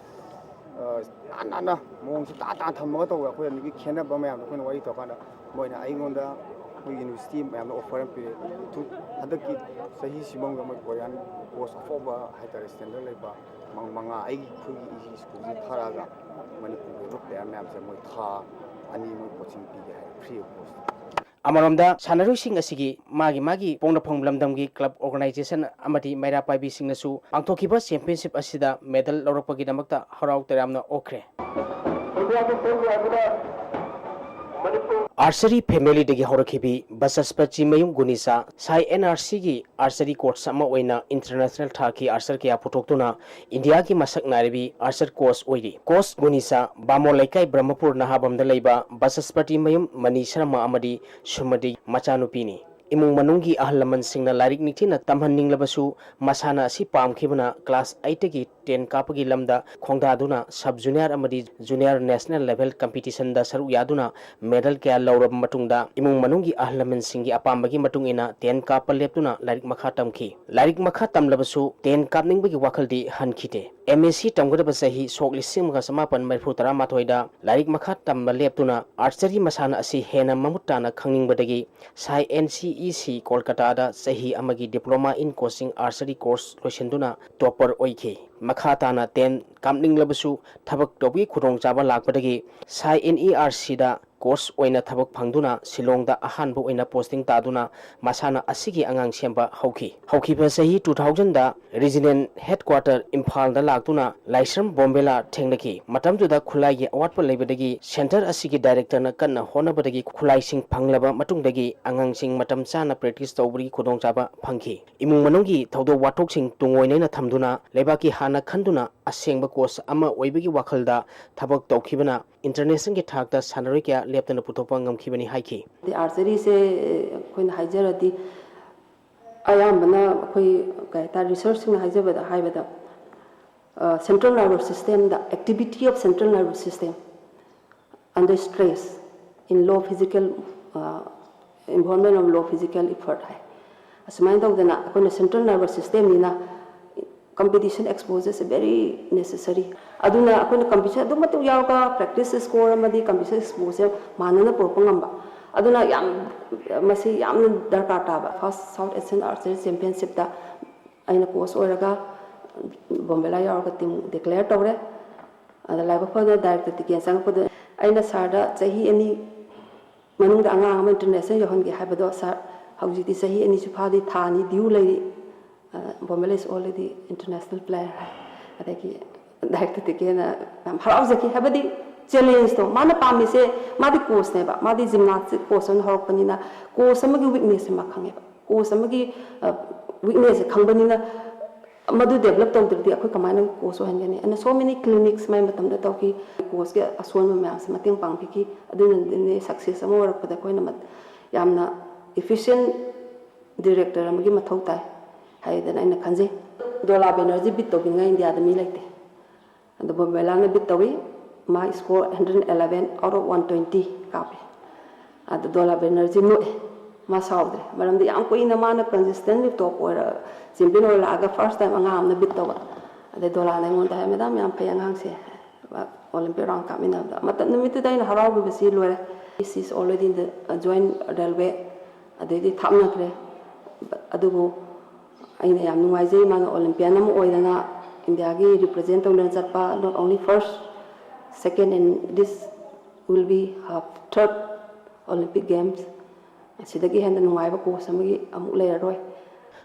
ꯑ, ꯅꯥꯟ ꯅꯥꯟꯅ ꯃꯑꯣꯡꯁꯤ ꯇꯥ ꯇꯥꯅ ꯊꯝꯃꯒ ꯇꯧꯋꯦ꯫ ꯑꯩꯈꯣꯏ ꯑꯅꯤꯒꯤ ꯈꯦꯠꯅꯕ ꯃꯌꯥꯝꯗꯣ ꯑꯩꯈꯣꯏꯅ ꯋꯥꯔꯤ ꯇꯧꯔꯀꯥꯟꯗ ꯃꯣꯏꯅ ꯑꯩꯉꯣꯟꯗ ꯑꯩꯈꯣꯏ ꯌꯨꯅꯤꯚꯔꯁꯤꯇꯤ ꯃꯌꯥꯝꯅ ꯑꯣꯐꯔ ꯑꯃ ꯄꯤꯔꯛꯑꯦ꯫ ꯇꯨ-, ꯍꯟꯗꯛꯀꯤ ꯆꯍꯤꯁꯤꯃꯅꯨꯡꯗ ꯃꯣꯏ ꯀꯣꯔꯤꯌꯥꯟ ꯀꯣꯆ ꯑꯐꯥꯎꯕ ꯍꯥꯏꯇꯥꯔꯦ, ꯁ꯭ꯇꯦꯟꯗꯔꯗ ꯂꯩꯕ ꯃ-, ꯃꯉꯥ ꯑꯩꯒꯤ, ꯑꯩꯈꯣꯏꯒꯤ ꯁ꯭ꯀꯨꯜꯁꯤꯗ ꯊꯥꯔꯛꯑꯒ ꯃꯅꯤꯄꯨꯔꯒꯤ ꯑꯣꯏꯕ ꯄ꯭ꯂꯦꯌꯔ ꯃꯌꯥꯝꯁꯦ ꯃꯣꯏ ꯊꯥ ꯑꯅꯤ ꯃꯣꯏ ꯀꯣꯆꯤꯡ ꯄꯤꯒꯦ ꯍꯥꯏ, ꯐ꯭ꯔꯤ ꯑꯣꯐ ꯀꯣꯁ꯫ ꯑꯃꯔꯣꯝꯗ ꯁꯥꯟꯅꯔꯣꯏꯁꯤꯡ ꯑꯁꯤꯒꯤ ꯃꯥꯒꯤ ꯃꯥꯒꯤ ꯄꯣꯛꯅꯐꯝ ꯂꯝꯗꯝꯒꯤ ꯀ꯭ꯂꯕ ꯑꯣꯔꯒꯅꯥꯏꯖꯦꯁꯟ ꯑꯃꯗꯤ ꯃꯩꯔꯥ ꯄꯥꯏꯕꯤꯁꯤꯡꯅꯁꯨ ꯄꯥꯡꯊꯣꯛꯈꯤꯕ ꯆꯦꯝꯄꯤꯌꯟꯁꯤꯞ ꯑꯁꯤꯗ ꯃꯦꯗꯜ ꯂꯧꯔꯛꯄꯒꯤꯗꯃꯛꯇ ꯍꯔꯥꯎ ꯇꯌꯥꯝꯅ ꯑꯣꯛꯈ꯭ꯔꯦ꯫ ꯑꯥꯔꯆꯔꯤ ꯐꯦꯃꯤꯂꯤꯗꯒꯤ ꯍꯧꯔꯛꯈꯤꯕꯤ ꯕꯁꯁꯄꯇꯤ ꯃꯌꯨꯝ ꯒꯨꯅꯤꯁꯥ ꯁꯥꯏ ꯑꯦꯟ ꯑꯥꯔ ꯁꯤꯒꯤ ꯑꯥꯔꯆꯔꯤ ꯀꯣꯆ ꯑꯃ ꯑꯣꯏꯅ ꯏꯟꯇꯔꯅꯦꯁꯅꯦꯜ ꯊꯥꯛꯀꯤ ꯑꯥꯔꯆꯔ ꯀꯌꯥ ꯄꯨꯊꯣꯛꯇꯨꯅ ꯏꯟꯗꯤꯌꯥꯒꯤ ꯃꯁꯛ ꯅꯥꯏꯔꯕꯤ ꯑꯥꯔꯆꯔ ꯀꯣꯆ ꯑꯣꯏꯔꯤ꯫ ꯀꯣꯆ ꯒꯨꯅꯤꯁꯥ ꯕꯥꯃꯣꯟ ꯂꯩꯀꯥꯏ ꯕ꯭ꯔꯍꯃꯄꯨꯔ ꯅꯍꯥꯕꯝꯗ ꯂꯩꯕ ꯕꯁꯁꯄꯇꯤ ꯃꯌꯨꯝ ꯃꯅꯤ ꯁꯔꯃ ꯑꯃꯗꯤ ꯁꯨꯃꯇꯤ ꯃꯆꯥꯅꯨꯄꯤꯅꯤ꯫ ꯏꯃꯨꯡ ꯃꯅꯨꯡꯒꯤ ꯑꯍꯜ ꯂꯃꯟꯁꯤꯡꯅ ꯂꯥꯏꯔꯤꯛ ꯅꯤꯡꯊꯤꯅ ꯇꯝꯍꯟꯅꯤꯡꯂꯕꯁꯨ, ꯃꯁꯥꯟꯅ ꯑꯁꯤ ꯄꯥꯝꯈꯤꯕꯅ class eightꯇꯒꯤ ten ꯀꯥꯞꯄꯒꯤ ꯂꯝꯗ ꯈꯣꯡꯗꯥꯗꯨꯅ sub junior ꯑꯃꯗꯤ junior national level competitionꯗ ꯁꯔꯨꯛ ꯌꯥꯗꯨꯅ medal ꯀꯌꯥ ꯂꯧꯔꯕ ꯃꯇꯨꯡꯗ, ꯏꯃꯨꯡ ꯃꯅꯨꯡꯒꯤ ꯑꯍꯜ ꯂꯃꯟꯁꯤꯡꯒꯤ ꯑꯄꯥꯝꯕꯒꯤ ꯃꯇꯨꯡ ꯏꯟꯅ ten ꯀꯥꯞꯄ ꯂꯦꯞꯇꯨꯅ ꯂꯥꯏꯔꯤꯛ ꯃꯈꯥ ꯇꯝꯈꯤ꯫ ꯂꯥꯏꯔꯤꯛ ꯃꯈꯥ ꯇꯝꯂꯕꯁꯨ ten ꯀꯥꯞꯅꯤꯡꯕꯒꯤ ꯋꯥꯈꯜꯗꯤ ꯍꯟꯈꯤꯗꯦ꯫ M A C ꯇꯝꯒꯗꯕ ꯆꯍꯤ ꯁꯣꯛ ꯂꯤꯁꯤꯡ ꯑꯃꯒ ꯆꯃꯥꯄꯟ ꯃꯔꯤꯐꯨ ꯇꯔꯥꯃꯥꯊꯣꯏꯗ ꯂꯥꯏꯔꯤꯛ ꯃꯈꯥ ꯇꯝꯕ ꯂꯦꯞꯇꯨꯅ archery ꯃꯁꯥꯟꯅ ꯑꯁꯤ ꯍꯦꯟꯅ ꯃꯃꯨꯠ ꯇꯥꯅ ꯈꯪꯅꯤꯡꯕꯗꯒꯤ ꯁꯥꯏ N C E C ꯀꯣꯜꯀꯇꯥꯗ ꯆꯍꯤ ꯑꯃꯒꯤ Diploma in Coaching Archery course ꯂꯣꯏꯁꯤꯟꯗꯨꯅ topper ꯑꯣꯏꯈꯤ꯫ ꯃꯈꯥ ꯇꯥꯅ ten ꯀꯥꯞꯅꯤꯡꯂꯕꯁꯨ ꯊꯕꯛ ꯇꯧꯕꯒꯤ ꯈꯨꯗꯣꯡꯆꯥꯕ ꯂꯥꯛꯄꯗꯒꯤ ꯁꯥꯏ N E R Cꯗ coach ꯑꯣꯏꯅ ꯊꯕꯛ ꯐꯪꯗꯨꯅ ꯁꯤꯂꯣꯡꯗ ꯑꯍꯥꯟꯕ ꯑꯣꯏꯅ posting ꯇꯥꯗꯨꯅ ꯃꯁꯥꯟꯅ ꯑꯁꯤꯒꯤ ꯑꯉꯥꯡ ꯁꯦꯝꯕ ꯍꯧꯈꯤ꯫ ꯍꯧꯈꯤꯕ ꯆꯍꯤ two thousandꯗ regional headquarter ꯏꯝꯐꯥꯜꯗ ꯂꯥꯛꯇꯨꯅ ꯂꯥꯏꯁ꯭ꯔꯝ ꯕꯣꯝꯕꯦꯂꯥ ꯊꯦꯡꯅꯈꯤ꯫ ꯃꯇꯝꯗꯨꯗ ꯈꯨꯠꯂꯥꯏꯒꯤ ꯑꯋꯥꯠꯄ ꯂꯩꯕꯗꯒꯤ centre ꯑꯁꯤꯒꯤ directorꯅ ꯀꯟꯅ ꯍꯣꯠꯅꯕꯗꯒꯤ ꯈꯨꯠꯂꯥꯏꯁꯤꯡ ꯐꯪꯂꯕ ꯃꯇꯨꯡꯗꯒꯤ ꯑꯉꯥꯡꯁꯤꯡ ꯃꯇꯝ ꯆꯥꯅ practice ꯇꯧꯕꯒꯤ ꯈꯨꯗꯣꯡꯆꯥꯕ ꯐꯪꯈꯤ꯫ ꯏꯃꯨꯡ ꯃꯅꯨꯡꯒꯤ ꯊꯧꯗꯣꯛ ꯋꯥꯊꯣꯛꯁꯤꯡ ꯇꯨꯡꯑꯣꯏꯅꯅ ꯊꯝꯗꯨꯅ ꯂꯩꯕꯥꯛꯀꯤ ꯍꯥꯟꯅ ꯈꯟꯗꯨꯅ ꯑꯁꯦꯡꯕ coach ꯑꯃ ꯑꯣꯏꯕꯒꯤ ꯋꯥꯈꯜꯗ ꯊꯕꯛ ꯇꯧꯈꯤꯕꯅ internationalꯒꯤ ꯊꯥꯛꯇ ꯁꯥꯟꯅꯔꯣꯏ ꯀꯌꯥ ꯂꯦꯞꯇꯅ ꯄꯨꯊꯣꯛꯄ ꯉꯝꯈꯤꯕꯅꯤ ꯍꯥꯏꯈꯤ꯫ ꯑꯥꯔꯆꯔꯤꯁꯦ ꯑꯩꯈꯣꯏꯅ ꯍꯥꯏꯖꯔꯗꯤ ꯑꯌꯥꯝꯕꯅ ꯑꯩꯈꯣꯏ ꯀꯩ ꯍꯥꯏꯇꯥꯔꯦ researchꯁꯤꯡꯅ ꯍꯥꯏꯖꯕꯗ ꯍꯥꯏꯕꯗ central nervous systemꯗ activity of central nervous system under stress in low physical environment of low physical effort ꯍꯥꯏ꯫ ꯑꯁꯨꯃꯥꯏꯅ ꯇꯧꯗꯅ ꯑꯩꯈꯣꯏꯅ central nervous systemꯅꯤꯅ competition exposure is very necessary꯫ ꯑꯗꯨꯅ ꯑꯩꯈꯣꯏꯅ competition ꯑꯗꯨꯛ ꯃꯇꯤꯛ ꯌꯥꯎꯔꯒ practice score ꯑꯃꯗꯤ competition exposure ꯃꯥꯟꯅꯅ ꯄꯨꯔꯛꯄ ꯉꯝꯕ, ꯑꯗꯨꯅ ꯌꯥꯝ ꯃꯁꯤ ꯌꯥꯝꯅ ꯗꯔꯀꯥꯔ ꯇꯥꯕ꯫ First South Asian Archery Championshipꯇ ꯑꯩꯅ coach ꯑꯣꯏꯔꯒ ꯕꯣꯝꯕꯦꯂꯥ ꯌꯥꯎꯔꯒ team declare ꯇꯧꯔꯦ꯫ ꯑꯗ ꯂꯥꯏꯕꯛ ꯐꯗꯅ director ꯇꯤꯀꯦꯟ ꯆꯪꯉꯛꯄꯗ ꯑꯩꯅ sirꯗ ꯆꯍꯤ ꯑꯅꯤ ꯃꯅꯨꯡꯗ ꯑꯉꯥꯡ ꯑꯃ international ꯌꯧꯍꯟꯒꯦ ꯍꯥꯏꯕꯗꯣ, sir, ꯍꯧꯖꯤꯛꯇꯤ ꯆꯍꯤ ꯑꯅꯤꯁꯨ ꯐꯥꯗꯦ, ꯊꯥ ꯑꯅꯤ due ꯂꯩꯔꯤ, ꯕꯣꯝꯕꯦꯂꯥ is already international player ꯍꯥꯏ꯫ ꯑꯗꯒꯤ director ꯇꯤꯀꯦꯟꯅ ꯌꯥꯝ ꯍꯔꯥꯎꯖꯈꯤ꯫ ꯍꯥꯏꯕꯗꯤ challengeꯇꯣ ꯃꯥꯅ ꯄꯥꯝꯃꯤꯁꯦ, ꯃꯥꯗꯤ coachꯅꯦꯕ, ꯃꯥꯗꯤ gymnastic coach ꯑꯣꯏꯅ ꯍꯧꯔꯛꯄꯅꯤꯅ coach ꯑꯃꯒꯤ weaknessꯁꯦ ꯃꯥ ꯈꯪꯉꯦꯕ꯫ Coach ꯑꯃꯒꯤ weaknessꯁꯦ ꯈꯪꯕꯅꯤꯅ ꯃꯗꯨ develop ꯇꯧꯗ꯭ꯔꯗꯤ ꯑꯩꯈꯣꯏ ꯀꯃꯥꯏꯅ coach ꯑꯣꯏꯍꯟꯒꯅꯤ? ꯑꯩꯅ so many clinics ꯃꯥꯏ ꯃꯇꯝꯗ ꯇꯧꯈꯤ꯫ Coachꯀꯤ ꯑꯁꯣꯟꯕ ꯃꯌꯥꯝꯁꯦ ꯃꯇꯦꯡ ꯄꯥꯡꯕꯤꯈꯤ꯫ ꯑꯗꯨꯅꯅꯦ success ꯑꯃ ꯑꯣꯏꯔꯛꯄꯗ ꯑꯩꯈꯣꯏꯅ ꯌꯥꯝꯅ Efficient director ꯑꯃꯒꯤ ꯃꯊꯧ ꯇꯥꯏ ꯍꯥꯏꯗꯅ ꯑꯩꯅ ꯈꯟꯖꯩ꯫ ꯗꯣꯂꯥ ꯕꯦꯅꯔꯖꯤ ꯕꯤꯠ ꯇꯧꯕꯤꯅꯤꯡꯉꯥꯏ ꯏꯟꯗꯤꯌꯥꯗ ꯃꯤ ꯂꯩꯇꯦ꯫ ꯑꯗꯨꯕꯨ ꯃꯦꯂꯥꯅ ꯕꯤꯠ ꯇꯧꯏ꯫ ꯃꯥ score hundred eleven out of one twenty ꯀꯥꯞꯄꯤ꯫ ꯑꯗꯨ ꯗꯣꯂꯥ ꯕꯦꯅꯔꯖꯤ ꯅꯣꯛꯑꯦ꯫ ꯃꯥ ꯁꯥꯎꯗ꯭ꯔꯦ꯫ ꯃꯔꯝꯗꯤ ꯌꯥꯝ ꯀꯨꯏꯅ ꯃꯥꯅ consistently top ꯑꯣꯏꯔ, champion ꯑꯣꯏꯔ ꯂꯥꯛꯑꯒ first time ꯑꯉꯥꯡ ꯑꯃꯅ ꯕꯤꯠ ꯇꯧꯕ꯫ ꯑꯗꯩ ꯗꯣꯂꯥꯅ ꯑꯩꯉꯣꯟꯗ ꯍꯥꯏ, "ꯃꯦꯗꯥꯝ, ꯌꯥꯝ ꯐꯩ ꯑꯉꯥꯡꯁꯦ꯫ ꯑꯣꯂꯦꯝꯄꯤꯛ ꯔꯥꯎꯟ ꯀꯥꯞꯃꯤꯟꯅꯕꯗ"꯫ ꯃꯇꯝ ꯅꯨꯃꯤꯠꯇꯨꯗ ꯑꯩꯅ ꯍꯔꯥꯎꯈꯤꯕꯁꯤ ꯂꯣꯏꯔꯦ꯫ She is already in the, uh, join railway꯫ ꯑꯗꯩꯗꯤ ꯊꯥꯞꯅꯈ꯭ꯔꯦ꯫ ꯑꯗꯨꯕꯨ ꯑꯩꯅ ꯌꯥꯝ ꯅꯨꯡꯉꯥꯏꯖꯩ, ꯃꯥꯅ Olympian ꯑꯃ ꯑꯣꯏꯗꯅ ꯏꯟꯗꯤꯌꯥꯒꯤ represent ꯇꯧꯗꯅ ꯆꯠꯄ, not only first, second, and this will be her third Olympic Games꯫ ꯑꯁꯤꯗꯒꯤ ꯍꯦꯟꯅ ꯅꯨꯡꯉꯥꯏꯕ coach ꯑꯃꯒꯤ ꯑꯃꯨꯛ ꯂꯩꯔꯔꯣꯏ꯫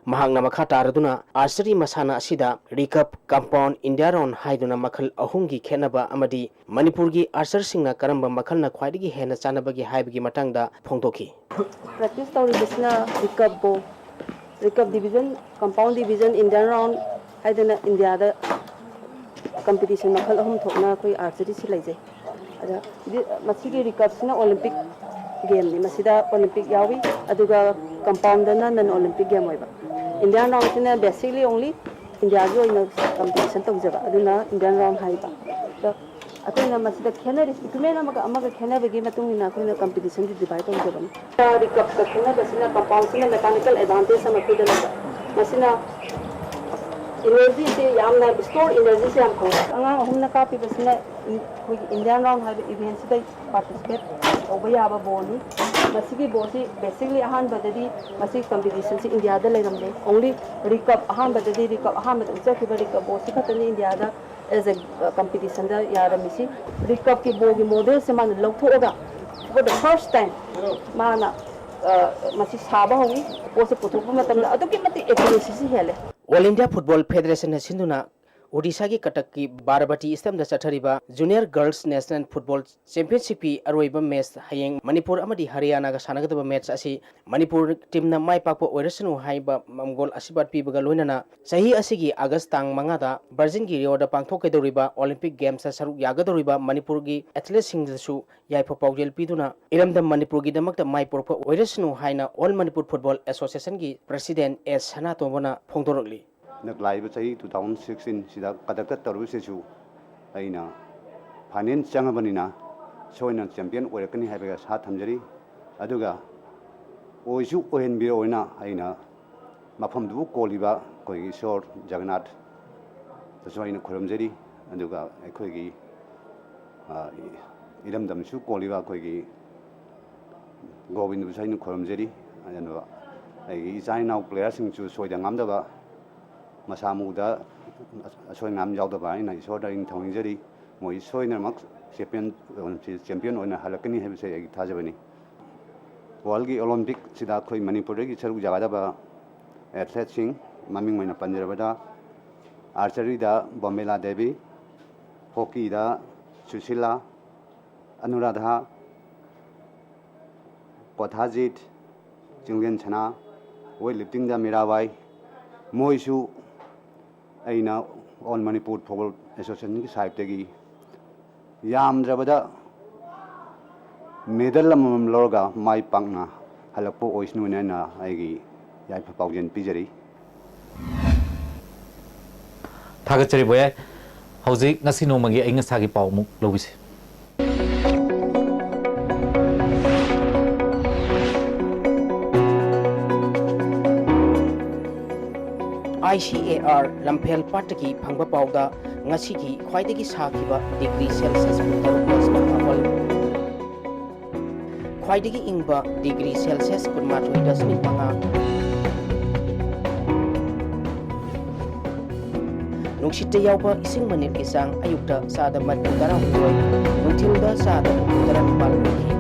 ꯃꯍꯥꯛꯅ ꯃꯈꯥ ꯇꯥꯔꯗꯨꯅ archery ꯃꯁꯥꯟꯅ ꯑꯁꯤꯗ recurve, compound, India round ꯍꯥꯏꯗꯨꯅ ꯃꯈꯜ ꯑꯍꯨꯝꯒꯤ ꯈꯦꯠꯅꯕ ꯑꯃꯗꯤ ꯃꯅꯤꯄꯨꯔꯒꯤ archerꯁꯤꯡꯅ ꯀꯔꯝꯕ ꯃꯈꯜꯅ ꯈ꯭ꯋꯥꯏꯗꯒꯤ ꯍꯦꯟꯅ ꯆꯥꯟꯅꯕꯒꯦ ꯍꯥꯏꯕꯒꯤ ꯃꯇꯥꯡꯗ ꯐꯣꯡꯗꯣꯛꯈꯤ꯫ Practice ꯇꯧꯔꯤꯕꯁꯤꯅ recurve bow, recurve division, compound division, Indian round ꯍꯥꯏꯗꯅ ꯏꯟꯗꯤꯌꯥꯗ competition ꯃꯈꯜ ꯑꯍꯨꯝ ꯊꯣꯛꯅ ꯑꯩꯈꯣꯏ archeryꯁꯤ ꯂꯩꯖꯩ꯫ ꯑꯗ ꯃꯁꯤꯒꯤ recurveꯁꯤꯅ Olympic gameꯅꯤ, ꯃꯁꯤꯗ Olympic ꯌꯥꯎꯏ꯫ ꯑꯗꯨꯒ compoundꯗꯅ non Olympic game ꯑꯣꯏꯕ꯫ Indian roundꯁꯤꯅ basically only ꯏꯟꯗꯤꯌꯥꯒꯤ ꯑꯣꯏꯅ competition ꯇꯧꯖꯕ, ꯑꯗꯨꯅ Indian round ꯍꯥꯏꯔꯤꯕ꯫ ꯑꯗ ꯑꯩꯈꯣꯏꯅ ꯃꯁꯤꯗ ꯈꯦꯠꯅꯔꯤꯁꯤ equipment ꯑꯃꯒ ꯑꯃꯒ ꯈꯦꯠꯅꯕꯒꯤ ꯃꯇꯨꯡ ꯏꯟꯅ ꯑꯩꯈꯣꯏꯅ competitionꯁꯤ divide ꯇꯧꯖꯕꯅꯤ꯫ Recurveꯀ ꯈꯦꯠꯅꯕꯁꯤꯅ compoundꯁꯤꯅ mechanical advantage ꯑꯃ ꯑꯩꯈꯣꯏꯗ ꯂꯩꯕ꯫ ꯃꯁꯤꯅ energyꯁꯤ ꯌꯥꯝꯅ, store energyꯁꯤ ꯌꯥꯝ ꯐꯪꯉꯤ꯫ ꯑꯉꯥꯡ ꯑꯍꯨꯝꯅ ꯀꯥꯞꯄꯤꯕꯁꯤꯅ ꯑꯩꯈꯣꯏꯒꯤ Indian round ꯍꯥꯏꯕ eventꯁꯤꯗ participate ꯇꯧꯕ ꯌꯥꯕ bowꯅꯤ꯫ ꯃꯁꯤꯒꯤ bowꯁꯤ basically ꯑꯍꯥꯟꯕꯗꯗꯤ ꯃꯁꯤ competitionꯁꯤ ꯏꯟꯗꯤꯌꯥꯗ ꯂꯩꯔꯝꯗꯦ꯫ Only recurve, ꯑꯍꯥꯟꯕꯗꯗꯤ recurve, ꯑꯍꯥꯟꯕꯗ ꯎꯠꯆꯈꯤꯕ recurve bowꯁꯤ ꯈꯛꯇꯅꯤ ꯏꯟꯗꯤꯌꯥꯗ as a competitionꯗ ꯌꯥꯔꯝꯃꯤꯁꯤ꯫ Recurveꯀꯤ bowꯒꯤ modelꯁꯦ ꯃꯥꯅ ꯂꯧꯊꯣꯛꯑꯒ for the first time ꯃꯥꯅ ꯃꯁꯤ ꯁꯥꯕ ꯍꯧꯏ꯫ ꯄꯣꯠꯁꯦ ꯄꯨꯊꯣꯛꯄ ꯃꯇꯝꯗ ꯑꯗꯨꯛꯀꯤ ꯃꯇꯤꯛ accuracyꯁꯤ ꯍꯦꯜꯂꯦ꯫ All India Football Federationꯅ ꯁꯤꯟꯗꯨꯅ ꯑꯣꯗꯤꯁꯥꯒꯤ ꯀꯇꯛꯀꯤ ꯕꯥꯔꯥꯕꯇꯤ ꯁ꯭ꯇꯦꯗꯤꯌꯝꯗ ꯆꯠꯊꯔꯤꯕ ꯖꯨꯅꯤꯌꯔ ꯒꯔꯜꯁ ꯅꯦꯁꯅꯦꯜ ꯐꯨꯠꯕꯣꯜ ꯆꯦꯝꯄꯤꯌꯟꯁꯤꯞꯀꯤ ꯑꯔꯣꯏꯕ ꯃꯦꯆ ꯍꯌꯦꯡ ꯃꯅꯤꯄꯨꯔ ꯑꯃꯗꯤ ꯍꯔꯤꯌꯥꯅꯥꯒ ꯁꯥꯟꯅꯒꯗꯕ ꯃꯦꯆ ꯑꯁꯤ ꯃꯅꯤꯄꯨꯔ ꯇꯤꯝꯅ ꯃꯥꯏ ꯄꯥꯛꯄ ꯑꯣꯏꯔꯁꯅꯨ ꯍꯥꯏꯕ ꯃꯥꯡꯒꯣꯜ ꯑꯁꯤꯔꯕꯥꯗ ꯄꯤꯕꯒ ꯂꯣꯏꯅꯅ ꯆꯍꯤ ꯑꯁꯤꯒꯤ ꯑꯥꯒꯁ ꯇꯥꯡ ꯃꯉꯥꯗ ꯕ꯭ꯔꯥꯖꯤꯜꯒꯤ ꯔꯤꯑꯣꯗ ꯄꯥꯡꯊꯣꯛꯀꯗꯧꯔꯤꯕ ꯑꯣꯂꯤꯝꯄꯤꯛ ꯒꯦꯝꯁꯇ ꯁꯔꯨꯛ ꯌꯥꯒꯗꯧꯔꯤꯕ ꯃꯅꯤꯄꯨꯔꯒꯤ ꯑꯦꯊꯂꯦꯠꯁꯤꯡꯗꯁꯨ ꯌꯥꯏꯐ ꯄꯥꯎꯖꯦꯜ ꯄꯤꯗꯨꯅ ꯏꯔꯝꯗꯝ ꯃꯅꯤꯄꯨꯔꯒꯤꯗꯃꯛꯇ ꯃꯥꯏ ꯄꯨꯔꯛꯄ ꯑꯣꯏꯔꯁꯅꯨ ꯍꯥꯏꯅ ꯑꯣꯜ ꯃꯅꯤꯄꯨꯔ ꯐꯨꯠꯕꯣꯜ ꯑꯦꯁꯣꯁꯤꯌꯦꯁꯟꯒꯤ ꯄ꯭ꯔꯁꯤꯗꯦꯟ ꯑꯦꯁ ꯁꯅꯥꯇꯣꯝꯕꯅ ꯐꯣꯡꯗꯣꯔꯛꯂꯤ꯫ ꯍꯟꯗꯛ ꯂꯥꯛꯂꯤꯕ ꯆꯍꯤ two thousand sixteen ꯁꯤꯗ ꯀꯗꯛꯇ ꯇꯧꯔꯤꯕꯁꯤꯁꯨ ꯑꯩꯅ ꯐꯥꯏꯅꯦꯜ ꯆꯪꯉꯕꯅꯤꯅ ꯁꯣꯏꯗꯅ ꯆꯦꯝꯄꯤꯌꯟ ꯑꯣꯏꯔꯛꯀꯅꯤ ꯍꯥꯏꯕꯒꯤ ꯑꯥꯁꯥ ꯊꯝꯖꯔꯤ꯫ ꯑꯗꯨꯒ ꯑꯣꯏꯁꯨ ꯑꯣꯏꯍꯟꯕꯤꯔꯛꯑꯣꯅ ꯑꯩꯅ ꯃꯐꯝꯗꯨꯕꯨ ꯀꯣꯜꯂꯤꯕ ꯑꯩꯈꯣꯏꯒꯤ ꯏꯁꯣꯔ ꯖꯒꯟꯅꯥꯊꯇꯁꯨ ꯑꯩꯅ ꯈꯨꯔꯨꯝꯖꯔꯤ꯫ ꯑꯗꯨꯒ ꯑꯩꯈꯣꯏꯒꯤ, ꯑ, ꯏꯔꯝꯗꯝꯁꯨ ꯀꯣꯜꯂꯤꯕ ꯑꯩꯈꯣꯏꯒꯤ ꯒꯣꯕꯤꯟꯗꯕꯨꯁꯨ ꯑꯩꯅ ꯈꯨꯔꯨꯝꯖꯔꯤ꯫ ꯑꯗꯨꯒ ꯑꯩꯒꯤ ꯏꯆꯥ ꯏꯅꯥꯎ ꯄ꯭ꯂꯦꯌꯔꯁꯤꯡꯁꯨ ꯁꯣꯏꯗ ꯉꯥꯝꯗꯕ, ꯃꯁꯥ ꯃꯎꯗ ꯑꯁꯣꯏ ꯑꯉꯥꯝ ꯌꯥꯎꯗꯕ ꯑꯩꯅ ꯏꯁꯣꯔꯗ ꯑꯩꯅ ꯊꯧꯅꯤꯖꯔꯤ꯫ ꯃꯣꯏ ꯁꯣꯏꯗꯅꯃꯛ ꯆꯦꯝꯄꯤꯌꯟ, ꯆꯦꯝꯄꯤꯌꯟ ꯑꯣꯏꯅ ꯍꯜꯂꯛꯀꯅꯤ ꯍꯥꯏꯕꯁꯦ ꯑꯩꯒꯤ ꯊꯥꯖꯕꯅꯤ꯫ ꯋꯥꯔꯜꯒꯤ ꯑꯣꯂꯤꯝꯄꯤꯛꯁꯤꯗ ꯑꯩꯈꯣꯏ ꯃꯅꯤꯄꯨꯔꯗꯒꯤ ꯁꯔꯨꯛ ꯌꯥꯒꯗꯕ ꯑꯦꯊꯂꯦꯠꯁꯤꯡ, ꯃꯃꯤꯡ ꯑꯣꯏꯅ ꯄꯟꯖꯔꯕꯗ, ꯑꯥꯔꯆꯔꯤꯗ ꯕꯣꯝꯕꯦꯂꯥ ꯗꯦꯕꯤ, ꯍꯣꯀꯤꯗ ꯁꯨꯁꯤꯂꯥ, ꯑꯅꯨꯔꯥꯙꯥ, ꯀꯣꯊꯥꯖꯤꯠ, ꯆꯤꯡꯂꯦꯟ ꯁꯅꯥ, ꯋꯦꯠ ꯂꯤꯐꯇꯤꯡꯗ ꯃꯤꯔꯥꯕꯥꯏ, ꯃꯣꯏꯁꯨ ꯑꯩꯅ ꯑꯣꯜ ꯃꯅꯤꯄꯨꯔ ꯐꯨꯠꯕꯣꯜ ꯑꯦꯁꯣꯁꯤꯌꯦꯁꯟꯒꯤ ꯁꯥꯏꯠꯇꯒꯤ ꯌꯥꯝꯗ꯭ꯔꯕꯗ ꯃꯦꯗꯜ ꯑꯃꯃꯝ ꯂꯧꯔꯒ ꯃꯥꯏ ꯄꯥꯛꯅ ꯍꯜꯂꯛꯄ ꯑꯣꯏꯁꯅꯨꯅ ꯑꯩꯅ ꯑꯩꯒꯤ ꯌꯥꯏꯐ ꯄꯥꯎꯖꯦꯜ ꯄꯤꯖꯔꯤ꯫ ꯊꯥꯒꯠꯆꯔꯤ ꯕꯣꯌꯥꯏ꯫ ꯍꯧꯖꯤꯛ ꯉꯁꯤ ꯅꯣꯡꯃꯒꯤ ꯑꯏꯪ ꯑꯁꯥꯒꯤ ꯄꯥꯎ ꯑꯃꯨꯛ ꯂꯧꯕꯤꯁꯤ꯫ ICAR ꯂꯝꯐꯦꯜ ꯄꯥꯠꯇꯒꯤ ꯐꯪꯕ ꯄꯥꯎꯗ ꯉꯁꯤꯒꯤ ꯈ꯭ꯋꯥꯏꯗꯒꯤ ꯁꯥꯈꯤꯕ ꯗꯤꯒ꯭ꯔꯤ ꯁꯦꯜꯁꯤꯌꯁ ꯀꯨꯟꯇꯔꯨꯛ ꯗꯁꯃꯤꯛ ꯃꯥꯄꯜ, ꯈ꯭ꯋꯥꯏꯗꯒꯤ ꯏꯪꯕ ꯗꯤꯒ꯭ꯔꯤ ꯁꯦꯜꯁꯤꯌꯁ ꯀꯨꯟꯃꯥꯊꯣꯏ ꯗꯁꯃꯤꯛ ꯃꯉꯥ, ꯅꯨꯡꯁꯤꯠꯇ ꯌꯥꯎꯕ ꯏꯁꯤꯡ ꯃꯅꯤꯜꯒꯤ ꯆꯥꯡ ꯑꯌꯨꯛꯇ ꯆꯥꯗ ꯃꯔꯐꯨ ꯇꯔꯥꯍꯨꯝꯗꯣꯏ, ꯅꯨꯡꯊꯤꯜꯗ ꯆꯥꯗ ꯍꯨꯝꯐꯨ ꯇꯔꯥꯅꯤꯄꯥꯜ ꯑꯣꯏꯈꯤ꯫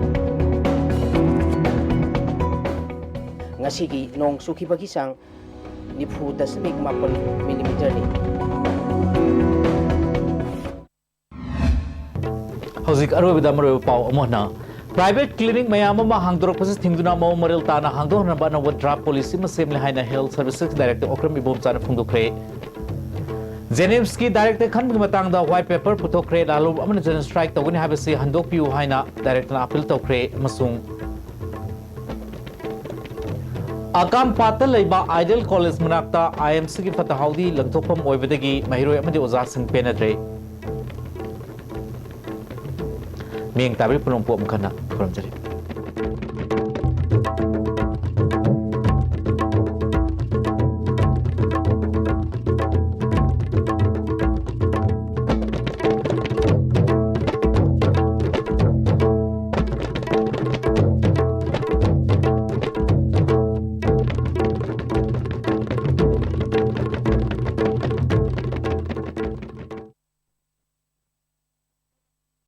ꯉꯁꯤꯒꯤ ꯅꯣꯡ ꯆꯨꯈꯤꯕꯒꯤ ꯆꯥꯡ ꯅꯤꯐꯨ ꯗꯁꯃꯤꯛ ꯃꯥꯄꯜ ꯃꯤꯂꯤꯃꯤꯇꯔꯅꯤ꯫ ꯍꯧꯖꯤꯛ ꯑꯔꯣꯏꯕꯗ ꯃꯔꯨꯑꯣꯏꯕ ꯄꯥꯎ ꯑꯃꯅ, private clinic ꯃꯌꯥꯝ ꯑꯃ ꯍꯥꯡꯗꯣꯔꯛꯄꯁꯤ ꯊꯤꯡꯗꯨꯅ ꯃꯑꯣꯡ ꯃꯔꯤꯜ ꯇꯥꯅ ꯍꯥꯡꯗꯣꯛꯍꯟꯅꯕ ꯑꯅꯧꯕ draft policy ꯑꯃ ꯁꯦꯝꯂꯦ ꯍꯥꯏꯅ Health Services Director Okram ꯏꯕꯣꯝꯆꯥꯅ ꯐꯣꯡꯗꯣꯛꯈ꯭ꯔꯦ꯫ JNIMSꯀꯤ director ꯈꯟꯕꯒꯤ ꯃꯇꯥꯡꯗ white paper ꯄꯨꯊꯣꯛꯈ꯭ꯔꯦ꯫ ꯂꯥꯂꯣꯡ ꯑꯃꯅ general strike ꯇꯧꯒꯅꯤ ꯍꯥꯏꯕꯁꯤ ꯍꯟꯗꯣꯛꯄꯤꯌꯨ ꯍꯥꯏꯅ directorꯅ appeal ꯇꯧꯈ꯭ꯔꯦ꯫ ꯑꯃꯁꯨꯡ ꯑꯀꯥꯝꯄꯥꯠꯇ ꯂꯩꯕ Ideal College ꯃꯅꯥꯛꯇ IMCꯒꯤ ꯐꯠꯇ ꯍꯥꯎꯗꯤ ꯂꯪꯊꯣꯛꯐꯝ ꯑꯣꯏꯕꯗꯒꯤ ꯃꯍꯩꯔꯣꯏ ꯑꯃꯗꯤ ꯑꯣꯖꯥꯁꯤꯡ ꯄꯦꯟꯅꯗ꯭ꯔꯦ꯫ ꯃꯤꯠꯌꯦꯡ ꯇꯥꯕꯤꯔꯤꯕ ꯄꯨꯝꯅꯃꯛꯄꯨ ꯑꯃꯨꯛ ꯍꯟꯅ ꯈꯨꯔꯨꯝꯖꯔꯤ꯫